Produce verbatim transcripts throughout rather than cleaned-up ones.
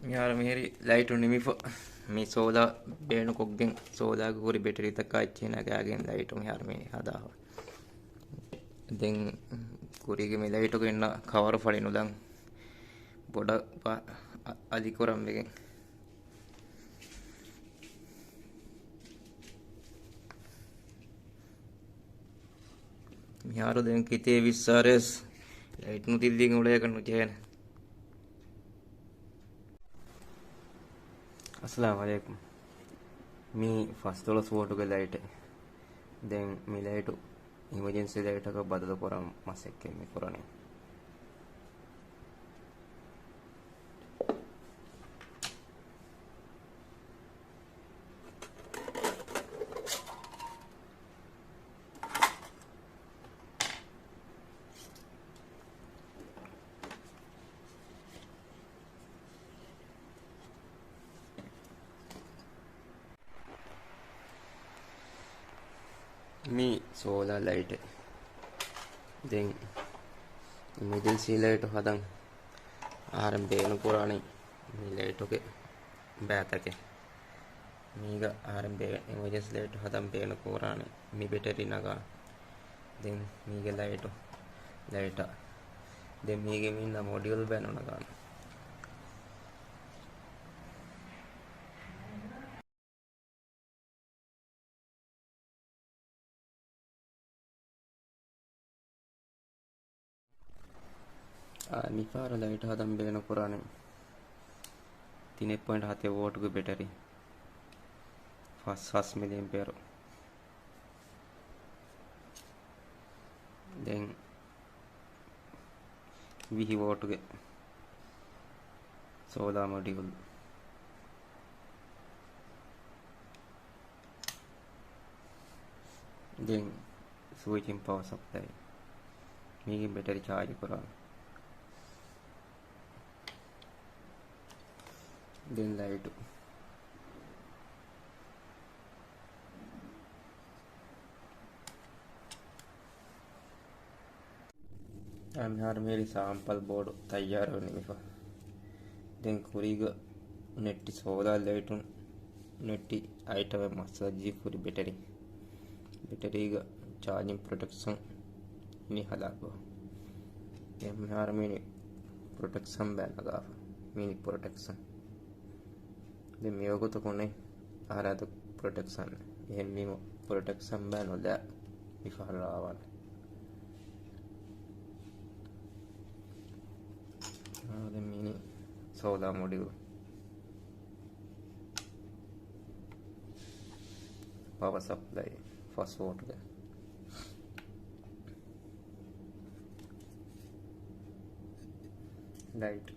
މިހާރު މިހިރީ ލައިޓު ނިމިފަ. މި ސޯލާ ބޭނުކޮށްގެން، ސޯލާގެ ހުރި ބެޓަރީތަކާ އެއްޗެހި ނަގާގެން ލައިޓު މިހާރު މި ހަދާފަ. ދެން ކުރީގެ މި ލައިޓުގެ އިންނަ ކަވަރު ފަޅި ނުލަން، ބޮޑަށް އަ-، އަލިކުރަން ވެގެން. މިހާރު ދެން ކިތޭ ވިއްސާރެސް ލައިޓް ނުދިއްލިގެން އުޅޭކަށް ނުޖެހޭނެ. އައްސަލާމު ޢަލައިކުމް. މީ ފަސްދޮޅަސް ވޯޓުގެ ލައިޓެއް. ދެން މި ލައިޓު އިމަޖެންސީ ލައިޓަކަށް ބަދަލު ކުރަން މަސައްކަތް މި ކުރަނީ. މީ ސޯލާ ލައިޓެއް. ދެން އިމަޖެންސީ ލައިޓު ހަދަން އަހަރެން ބޭނުން ކުރާނީ މި ލައިޓުގެ ބައިތަކެއް. މީގަ އަހަރެން ބޭ-، އިމަޖެންސީ ލައިޓު ހަދަން ބޭނުން ކުރާނީ މި ބެޓަރީ ނަގާނެ. ދެން މީގެ ލައިޓު، ލައިޓަށް. ދެން މީގެ މި އިންނަ މޮޑިއުލް ބޭނުން ނަގާނެ. އާ، މިފަހަރު ލައިޓް ހަދަން ބޭނުން ކުރާނެ ތިނެއް ޕޮއިންޓް ހަތެއް ވޯޓުގެ ބެޓަރީ، ފަސް ހާސް މިލިއަމްޕެއަރު. ދެން ވިހި ވޯޓުގެ ސޯލާ މޮޑިއުލް. ދެން ސުއިޗިން ޕަވަ ސަޕްލައި. މީގެން ބެޓަރީ ޗާޖު ކުރާނެ. ދެން ލައިޓު. އާ، މިހާރު މިހިރީ ސާމްޕަލް ބޯޑު ތައްޔާރު ނިމިފަ. ދެން ކުރީގަ ނެއްޓި ސޯލާ ލައިޓުން ނެއްޓި އައިޓަމެއް މައްސަލަ ޖީ ކުރި ބެޓަރީ. ބެޓަރީގަ ޗާޖިން ޕްރޮޓެކްޝަން މި ހަލާކު. ދެން މިހާރު މީނި ޕްރޮޓެކްޝަން ބައި ނަގާފަ. މީނި ޕްރޮޓެކްޝަން. ދެން މިވަގުތަކުން އަހަރާތު ޕްރޮޓެކްޝަން. އެހެންވީމަ ޕްރޮޓެކްޝަން ބައި ނުލާ މިފަހަރު ރާވާނެ. އާ، ދެން މީނި ސޯލާ މޮޑިއުލް. ޕަވަ ސަޕްލައި ފަސް ވޯޓްގެ ލައިޓް.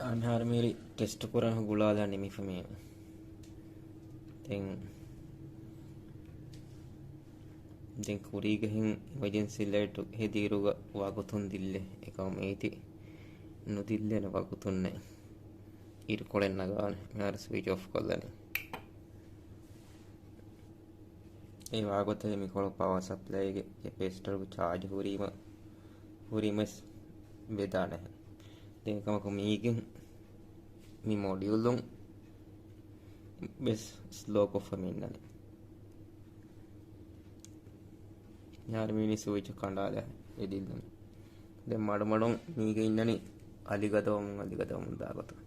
އަންހާރު މިރި ޓެސްޓް ކުރަން ގުޅާލާ ނިމިފަ މީ. ދެން، ދެން ކުރީގަހެން އިމަޖެންސީ ލައިޓު ހެދިއިރުގަ ވަގުތުން ދިއްލޭ. އެކަމަކު މީތި ނުދިއްލޭނެ ވަގުތުންނެއް. އިރުކޮޅެއް ނަގާނެ. މިހާރު ސުއިޗް އޮފް ކޮށްލަނީ. އެ ވާގޮތަށް މިކޮޅު ޕަވަރ ސަޕްލައިގެ ކެޕޭސިޓަރުގެ ޗާޖް ހުރީމަ، ހުރީމަސް ވެދާނެ. ދެން ކަމަކު މީގެން މި މޮޑިއުލުން ވެސް ސްލޯ ކޮށްފަ މި އިންނަނީ. މިހާރު މީނި ސުއިޗް ކަނޑާލާ އެދިއްލުން. ދެން މަޑުމަޑުން މީގެ އިންނަނީ އަލިގަދަވަމުން އަލިގަދަވަމުން ދާގޮތަށް.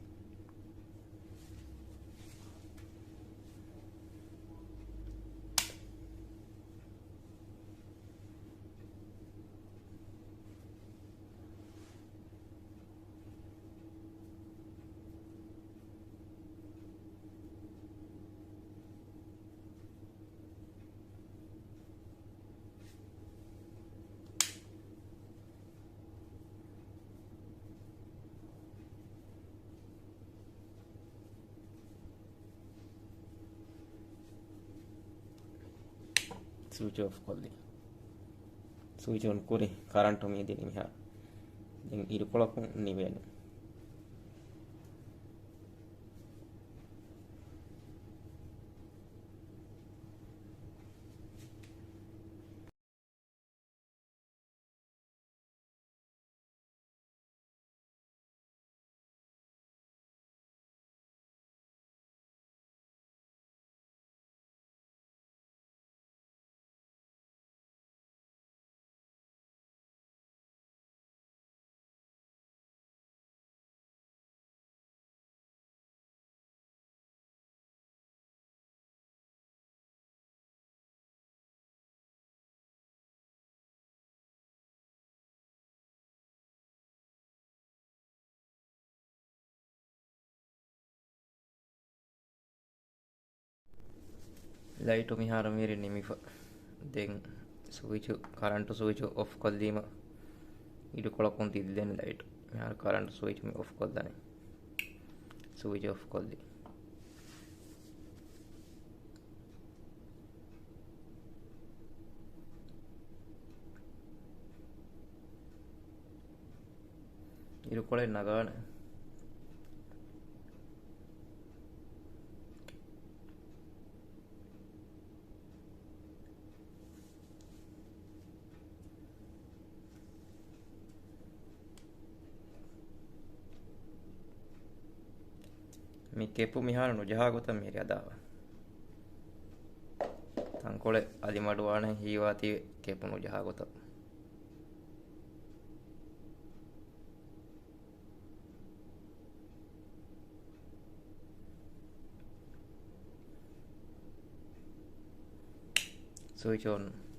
ސުއިޗް އޮފް ކޮށްލި. ސުއިޗް އޮން ކުރި. ކަރަންޓު މި ދިނީ މިހާރު. ދެން އިރުކޮޅަކުން ނިމޭނެ. ލައިޓު މިހާރު މިހިރީ ނިމިފަ. ދެން ސުއިޗު، ކަރަންޓު ސުއިޗު އޮފް ކޮށްލީމަ އިރުކޮޅަކުން ދިއްލޭނެ ލައިޓު. މިހާރު ކަރަންޓު ސުއިޗު މި އޮފް ކޮށްލަނީ. ސުއިޗު އޮފް ކޮށްލި. އިރުކޮޅެއް ނަގާނެ. މި ކެޕު މިހާރު ނުޖަހާ ގޮތަށް މިހިރީ ހަދާފަ. ތަންކޮޅެއް އަލިމަޑުވާނެ ހީވާތީވެ ކެޕު ނުޖަހާ ގޮތަށް. ސުއިޗް އޮން.